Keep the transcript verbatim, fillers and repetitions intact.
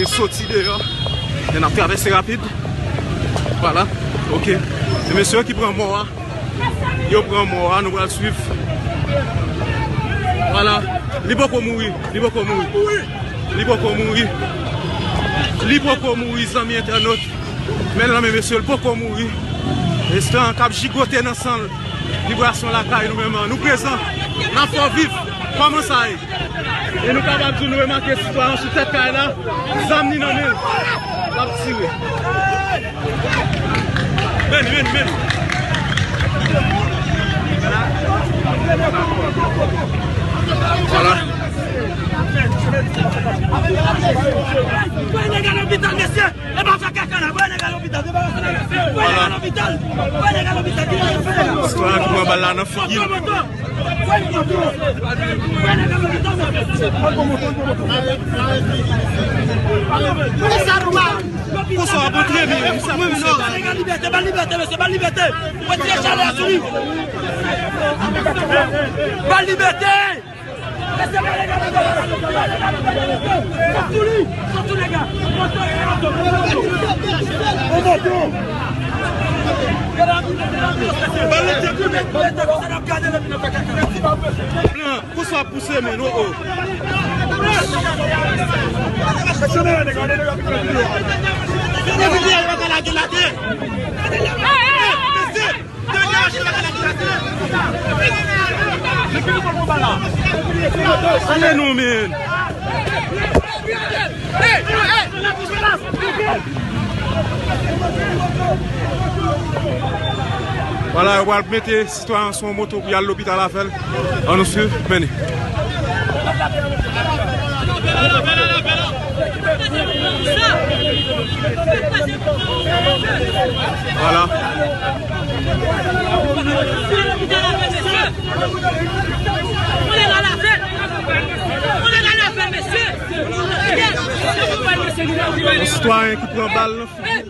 Soti deyò. Men n ap travèse rapid. Vwala. Ok. Se mesye yo ki pran mò a. Yo pran mò a, nou pral swiv. Vwala. Li poko mouri. Li poko mouri. Li poko mouri. Li poko mouri, zanmi entènot. Men nan men mesye, li poko mouri. Mesye an k ap jigote nan san l. Vibrasyon lakay nou menm an. Nou prezan. N ap fè w viv. Kòman sa ye? E nou kapab di nou remake sitwayen sou tèt kay la, zam ni nan men l, l ap tire. Men, men, men. Vwala. Voye nèg a lopital, mesye! E pa fè kaka la, voye nèg a lopital, debarase nèg la. Voye nèg a lopital. Voye nèg a lopital, ki nèg a fè nèg la. Sitwayen ki pran bal la nan figi l. Voye moto. Voye nèg a lopital, mesye. Kisa nou pa? Kòsa w ap antre, men, sa mwen menm non. Nèg a libète, ba l libète, mesye, ba l libète. Retire chalè a sou li. Ba l libète. Plan, kòsa w ap pouse, men, o, o. Ale non, men. Vwala, yo pral mete sitwayen sou yon moto pou y al lopital avè l. Ann nou swiv, mennen. Vwala. Yon sitwayen ki pran bal nan figi.